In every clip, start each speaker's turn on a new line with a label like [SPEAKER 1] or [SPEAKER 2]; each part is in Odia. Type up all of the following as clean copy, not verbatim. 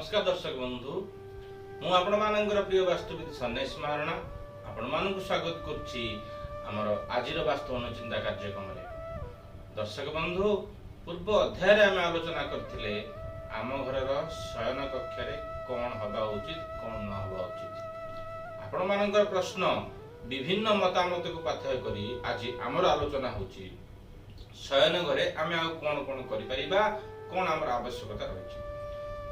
[SPEAKER 1] ନମସ୍କାର ଦର୍ଶକ ବନ୍ଧୁ, ମୁଁ ଆପଣମାନଙ୍କର ପ୍ରିୟ ବାସ୍ତୁବିଦ ସନ୍ନ୍ୟାସ ମହାରଣା ଆପଣମାନଙ୍କୁ ସ୍ୱାଗତ କରୁଛି ଆମର ଆଜିର ବାସ୍ତୁ ଅନୁଚିନ୍ତା କାର୍ଯ୍ୟକ୍ରମରେ। ଦର୍ଶକ ବନ୍ଧୁ, ପୂର୍ବ ଅଧ୍ୟାୟରେ ଆମେ ଆଲୋଚନା କରିଥିଲେ ଆମ ଘରର ଶୟନ କକ୍ଷରେ କ'ଣ ହେବା ଉଚିତ, କ'ଣ ନ ହେବା ଉଚିତ। ଆପଣମାନଙ୍କର ପ୍ରଶ୍ନ ବିଭିନ୍ନ ମତାମତକୁ ପାଥେୟ କରି ଆଜି ଆମର ଆଲୋଚନା ହେଉଛି ଶୟନ ଘରେ ଆମେ ଆଉ କ'ଣ କ'ଣ କରିପାରିବା, କ'ଣ ଆମର ଆବଶ୍ୟକତା ରହିଛି।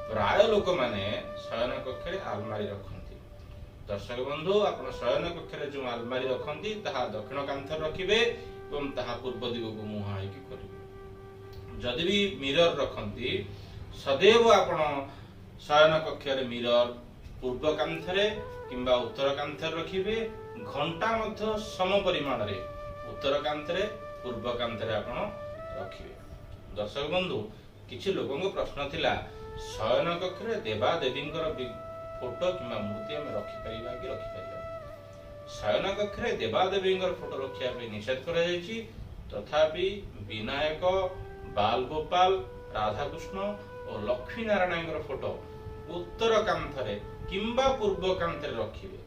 [SPEAKER 1] ପ୍ରାୟ ଲୋକମାନେ ଶୟନ କକ୍ଷରେ ଆଲମାରି ରଖନ୍ତି। ଦର୍ଶକ ବନ୍ଧୁ, ଆପଣ ଶୟନ କକ୍ଷରେ ଯେଉଁ ଆଲମାରି ରଖନ୍ତି ତାହା ଦକ୍ଷିଣ କାନ୍ଥରେ ରଖିବେ ଏବଂ ତାହା ପୂର୍ବ ଦିଗକୁ ମୁହାଁ ହେଇକି କରିବେ। ଯଦି ବି ମିରର ରଖନ୍ତି, ସदैव ଆପଣ ଶୟନ କକ୍ଷରେ ମିରର ପୂର୍ବ କାନ୍ଥରେ କିମ୍ବା ଉତ୍ତର କାନ୍ଥରେ ରଖିବେ। ଘଣ୍ଟା ମଧ୍ୟ ସମ ପରିମାଣରେ ଉତ୍ତର କାନ୍ଥରେ, ପୂର୍ବ କାନ୍ଥରେ ଆପଣ ରଖିବେ। ଦର୍ଶକ ବନ୍ଧୁ, କିଛି ଲୋକଙ୍କ ପ୍ରଶ୍ନ ଥିଲା ଶୟନ କକ୍ଷରେ ଦେବା ଦେବୀଙ୍କର ଫଟୋ କିମ୍ବା ମୂର୍ତ୍ତି ଆମେ ରଖିପାରିବା କି ରଖିପାରିବା? ଶୟନ କକ୍ଷରେ ଦେବା ଦେବୀଙ୍କର ଫଟୋ ରଖିବା ପାଇଁ ନିଷେଧ କରାଯାଇଛି। ତଥାପି ବିନାୟକ, ବାଲଗୋପାଲ, ରାଧାକୃଷ୍ଣ ଓ ଲକ୍ଷ୍ମୀ ନାରାୟଣଙ୍କର ଫଟୋ ଉତ୍ତର କାନ୍ଥରେ କିମ୍ବା ପୂର୍ବ କାନ୍ଥରେ ରଖିବେ।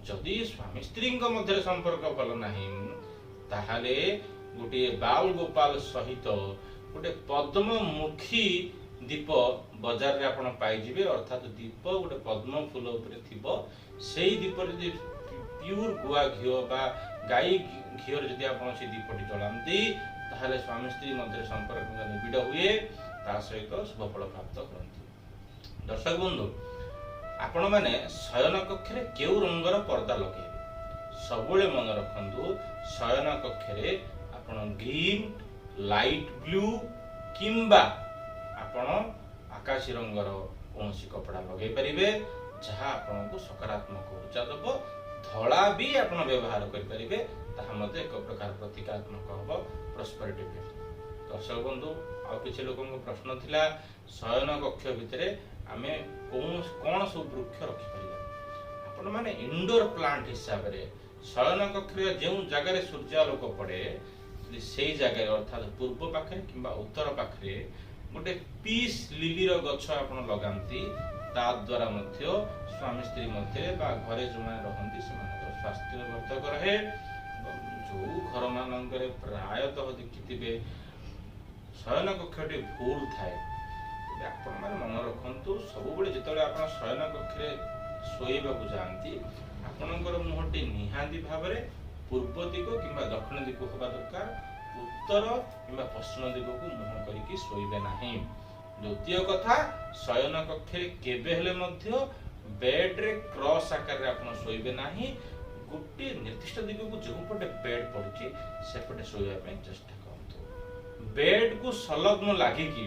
[SPEAKER 1] ଯଦି ସ୍ୱାମୀ ସ୍ତ୍ରୀଙ୍କ ମଧ୍ୟରେ ସମ୍ପର୍କ ଭଲ ନାହିଁ, ତାହେଲେ ଗୋଟିଏ ବାଲ ଗୋପାଲ ସହିତ ଗୋଟେ ପଦ୍ମମୁଖୀ ଦୀପ ବଜାରରେ ଆପଣ ପାଇଯିବେ। ଅର୍ଥାତ୍ ଦୀପ ଗୋଟେ ପଦ୍ମ ଫୁଲ ଉପରେ ଥିବ, ସେଇ ଦୀପରେ ଯଦି ପିଓର ଗୁଆ ଘିଅ ବା ଗାଈ ଘିଅରେ ଯଦି ଆପଣ ସେଇ ଦୀପଟି ଜଳାନ୍ତି, ତାହେଲେ ସ୍ୱାମୀ ସ୍ତ୍ରୀ ମଧ୍ୟରେ ସମ୍ପର୍କ ନିବିଡ଼ ହୁଏ, ତା ସହିତ ଶୁଭଫଳ ପ୍ରାପ୍ତ କରନ୍ତି। ଦର୍ଶକ ବନ୍ଧୁ, ଆପଣମାନେ ଶୟନ କକ୍ଷରେ କେଉଁ ରଙ୍ଗର ପର୍ଦ୍ଦା ଲଗେଇବେ? ସବୁବେଳେ ମନେ ରଖନ୍ତୁ, ଶୟନ କକ୍ଷରେ ଆପଣ ଗ୍ରୀନ, ଲାଇଟ୍ ବ୍ଲୁ କିମ୍ବା ଆପଣ ଆକାଶୀ ରଙ୍ଗର କୌଣସି କପଡ଼ା ଲଗେଇ ପାରିବେ, ଯାହା ଆପଣଙ୍କୁ ସକାରାତ୍ମକ ଉର୍ଜା ଦେବ। ଧଳା ବି ଆପଣ ବ୍ୟବହାର କରିପାରିବେ, ତାହା ମଧ୍ୟ ଏକ ପ୍ରକାର ପ୍ରତୀକାତ୍ମକ ହେବ ପ୍ରସ୍ପରିଟି ପାଇଁ। ଦର୍ଶକ ବନ୍ଧୁ, ଆଉ କିଛି ଲୋକଙ୍କ ପ୍ରଶ୍ନ ଥିଲା ଶୟନ କକ୍ଷ ଭିତରେ ଆମେ କୌଣସି କ'ଣ ସବୁ ବୃକ୍ଷ ରଖିପାରିବା? ଆପଣମାନେ ଇନଡୋର ପ୍ଲାଣ୍ଟ ହିସାବରେ ଶୟନ କକ୍ଷରେ ଯେଉଁ ଜାଗାରେ ସୂର୍ଯ୍ୟାଲୋକ ପଡ଼େ, ଯଦି ସେଇ ଜାଗାରେ ଅର୍ଥାତ୍ ପୂର୍ବ ପାଖରେ କିମ୍ବା ଉତ୍ତର ପାଖରେ ଗୋଟେ ପିସ୍ ଲିଲିର ଗଛ ଆପଣ ଲଗାନ୍ତି, ତା ଦ୍ୱାରା ମଧ୍ୟ ସ୍ୱାମୀ ସ୍ତ୍ରୀ ମଧ୍ୟରେ ବା ଘରେ ଯେଉଁମାନେ ରହନ୍ତି ସେମାନଙ୍କର ସ୍ୱାସ୍ଥ୍ୟ ବର୍ଦ୍ଧକ ରହେ। ଏବଂ ଯେଉଁ ଘରମାନଙ୍କରେ ପ୍ରାୟତଃ ଦେଖିଥିବେ ଶୟନ କକ୍ଷଟି ଭୁଲ ଥାଏ, ତେବେ ଆପଣମାନେ ମନେ ରଖନ୍ତୁ, ସବୁବେଳେ ଯେତେବେଳେ ଆପଣ ଶୟନ କକ୍ଷରେ ଶୋଇବାକୁ ଯାଆନ୍ତି, ଆପଣଙ୍କର ମୁହଁଟି ନିହାତି ଭାବରେ ପୂର୍ବ ଦିଗ କିମ୍ବା ଦକ୍ଷିଣ ଦିଗ ହେବା ଦରକାର। ଉତ୍ତର କିମ୍ବା ପଶ୍ଚିମ ଦିଗକୁ ମୁହଁ କରିକି ଶୋଇବେ ନାହିଁ। ଦ୍ୱିତୀୟ କଥା, ଶୟନ କକ୍ଷରେ କେବେ ହେଲେ ମଧ୍ୟ ବେଡରେ କ୍ରସ୍ ଆକାରରେ ଆପଣ ଶୋଇବେ ନାହିଁ। ଗୋଟିଏ ନିର୍ଦ୍ଦିଷ୍ଟ ଦିଗକୁ ଯେଉଁପଟେ ବେଡ୍ ପଡୁଛି ସେପଟେ ଶୋଇବା ପାଇଁ ଚେଷ୍ଟା କରନ୍ତୁ। ବେଡକୁ ସଂଲଗ୍ନ ଲାଗିକି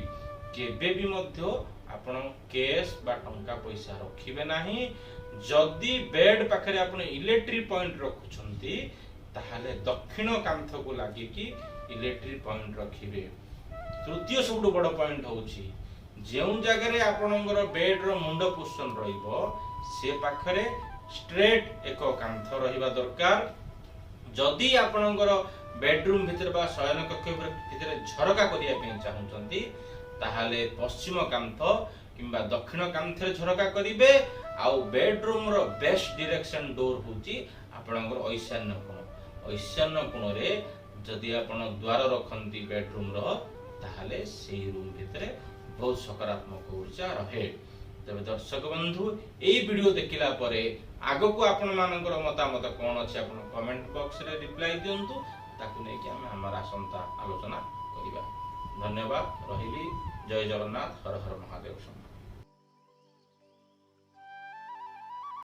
[SPEAKER 1] କେବେ ବି ମଧ୍ୟ ଆପଣ କ୍ୟାସ୍ ବା ଟଙ୍କା ପଇସା ରଖିବେ ନାହିଁ। ଯଦି ବେଡ୍ ପାଖରେ ଆପଣ ଇଲେକ୍ଟ୍ରିକ୍ ପଏଣ୍ଟ ରଖୁଛନ୍ତି, ତାହେଲେ ଦକ୍ଷିଣ କାନ୍ଥକୁ ଲାଗିକି ଇଲେକ୍ଟ୍ରିକ୍ ପଏଣ୍ଟ ରଖିବେ। ତୃତୀୟ ସବୁଠୁ ବଡ଼ ପଏଣ୍ଟ ହେଉଛି, ଯେଉଁ ଜାଗାରେ ଆପଣଙ୍କର ବେଡ୍ର ମୁଣ୍ଡ ପୋଜିସନ ରହିବ, ସେ ପାଖରେ ଷ୍ଟ୍ରେଟ୍ ଏକ କାନ୍ଥ ରହିବା ଦରକାର। ଯଦି ଆପଣଙ୍କର ବେଡରୁମ୍ ଭିତରେ ବା ଶୟନ କକ୍ଷ ଭିତରେ ଝରକା କରିବା ପାଇଁ ଚାହୁଁଛନ୍ତି, ତାହେଲେ ପଶ୍ଚିମ କାନ୍ଥ କିମ୍ବା ଦକ୍ଷିଣ କାନ୍ଥରେ ଝରକା କରିବେ। ଆଉ ବେଡରୁମ୍ର ବେଷ୍ଟ ଡିରେକ୍ସନ ଡୋର ହେଉଛି ଆପଣଙ୍କର ଐଶାନ୍ୟ କୋଣ। ଐଶାନ୍ୟ କୋଣରେ ଯଦି ଆପଣ ଦ୍ୱାର ରଖନ୍ତି ବେଡରୁମ୍ର, ତାହେଲେ ସେଇ ରୁମ୍ ଭିତରେ ବହୁତ ସକାରାତ୍ମକ ଉର୍ଜା ରହେ। ତେବେ ଦର୍ଶକ ବନ୍ଧୁ, ଏଇ ଭିଡିଓ ଦେଖିଲା ପରେ ଆଗକୁ ଆପଣମାନଙ୍କର ମତାମତ କ'ଣ ଅଛି, ଆପଣ କମେଣ୍ଟ ବକ୍ସରେ ରିପ୍ଲାଏ ଦିଅନ୍ତୁ। ତାକୁ ନେଇକି ଆମେ ଆମର ଆସନ୍ତା ଆଲୋଚନା କରିବା। ଧନ୍ୟବାଦ, ରହିଲି। ଜୟ ଜଗନ୍ନାଥ। ହର ହର ମହାଦେବ।